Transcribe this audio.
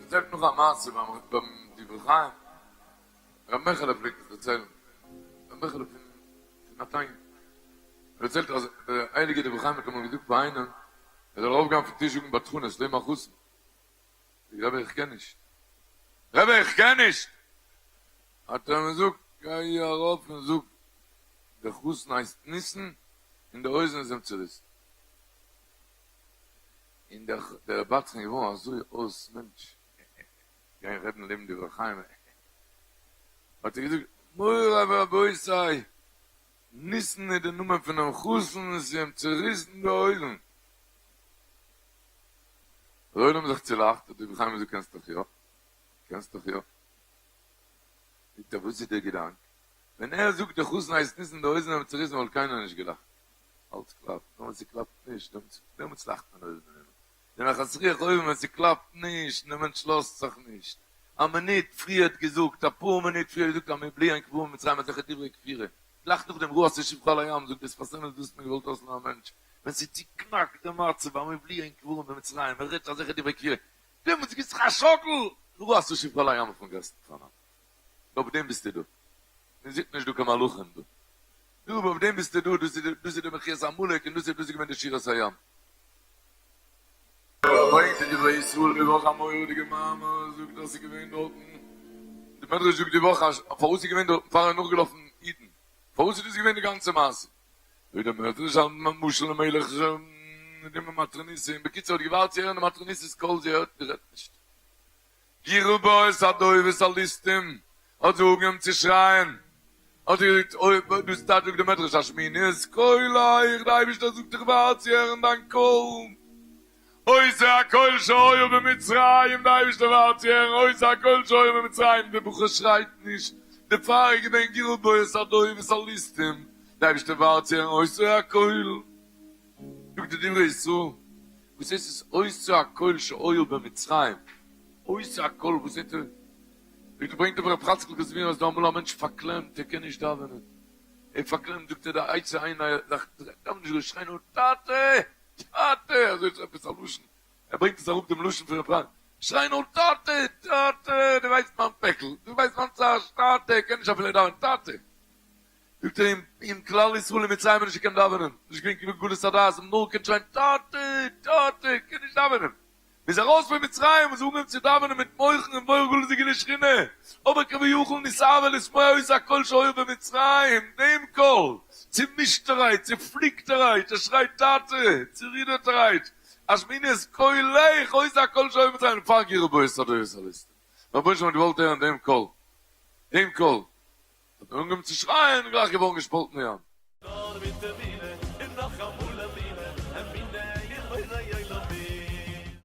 דערציילט נאך א מעשה ביים דברי חיים, ר' מעכעלע פלעגט עס דערציילן, ר' מעכעלע פון נתניה, ער דערציילט אז דער הייליגער דברי חיים האט אמאל געזאגט פאר איינעם ער זאל ארויפגיין אויפן טיש זאגן בדחנות לעם החתן, זאגט רבי איך קען נישט, רבי איך קען נישט! האט ער אים געזאגט גיי ארויף און זאג דער חתן הייסט ניסן און די הויזן איז אים צוריסן. און דער בדחן איז געווארן אזוי אויס מענטש, גיין רעדן לעבן דברי חיים, האט ער געזאגט, מורי ורבותי, ניסן איז די נאמען פונעם חתן און ס'איז אים צוריסן די הויזן. דער עולם האט זיך צולאכט, האט דברי חיים געזאגט, קענסט דאך יא, קענסט דאך יא. זאגט ער, וואס איז דער געדאנק? ווען ער זאגט דער חתן הייסט ניסן די הויזן האבן צוריסן וואלט קיינער נישט געלאכט. אלץ קלאפט, נאר ווען ס'קלאפט נישט, דעמאלטס לאכט מען אויבן אין הימל. די נחת רוח אויבן ווען ס'קלאפט נישט און דער מענטש לאזט זיך נישט. א מינוט פריער האט געזאגט, אפאר מינוט פריער געזאגט אז מבלי אין קברים במצרים אזעלכע דברי כפירה. גלייך נאכדעם ראה שפכה על הים זאגט דער שפת אמת דאס האט מען געוואלט אויסלערנען א מענטש ווען ס'צוקנאקט די מצב אז מבלי אין קברים במצרים מען רעדט אזעלכע דברי כפירה דעמאלטס גיבט זיך א שאקל ראה שפכה על הים אויפן גרעסטן פארנעם. אויף דעם ביסטו דא. מען זוכט נישט דא קיין מלאכים דא. דא אויף דעם ביסטו דא, דאס איז דאס איז די מחיית עמלק און דאס איז דאס איז געווען די שירת הים. ברענגט אין דברי ישראל די וואך א מורא'דיגע מאמר, זאגט אז ס'איז געווען דארטן, די מדרש זאגט די וואך אז פארוואס איז געווען דארטן פרעה נאכגעלאפן אידן, פארוואס איז דאס געווען די גאנצע מעשה, זאגט דער מדרש א משל למלך די מטרוניתא, און בקיצור האט געווארט צו הערן די מטרוניתא'ס קול, זי הערט, זי רעדט נישט. גירה בה את הדוב את הליסטים, האט זי אנגעהויבן צו שרייען, האט זי געזאגט, אוי, דאס טייטש זאגט דער מדרש, השמיעיני את קולך, די אייבערשטער זאגט איך ווארט צו הערן דיין קול, אותו הקול שהיה במצרים, די אייבערשטער ווארט צו הערן אותו הקול שהיה במצרים, דער בחור שרייט נישט, דערפאר איז געווען גירה בה את הדוב את הליסטים, די אייבערשטער ווארט צו הערן אותו הקול. זאגט די דברי ישראל, וואס הייסט עס אותו הקול שהיה במצרים? אותו הקול וואס הייסט עס? ווי דו ברענגט אויף רב חצקל קאזמיר אז דא אמאל א מענטש פארקלעמט ער קען נישט דאווענען ער פארקלעמט זאגט ער די עצה איין זאך דאווען נישט שריי נאר טאטע טאטע אזוי איז עפעס א לשון ער ברענגט עס אראפ דעם לשון פון רב חיים שריי נאר טאטע טאטע דו ווייסט מיין פעקל דו ווייסט מיין צער טאטע ער קען נישט אפילו דאווענען טאטע זאגט ער אים, אם כלל ישראל אין מצרים האט נישט געקענט דאווענען, נישט געווען קיין גלות הדעת, האבן נאר געקענט שרייען טאטע! טאטע! קען נישט דאווענען. מ'איז ארויס פון מצרים און זיי אנגעהויבן צו דאווענען מיט מוחין און מוח גלות וגילוי שכינה, אבער כביכול נתאווה לשמוע אותו הקול שהיה במצרים, דעם קול, צומישטערהייט, צופליקטערהייט, ער שרייט טאטע, צורידערטערהייט, השמיעיני את קולך, אותו הקול שהיה במצרים, פאר גירו בו את הדורות הליסטים. רבונו של עולם האט געוואלט הערן דעם קול, דעם קול. האט מען אנגעהויבן צו שרייען און גלייך געווארן געשפאלטן די ים. נאר מיט די.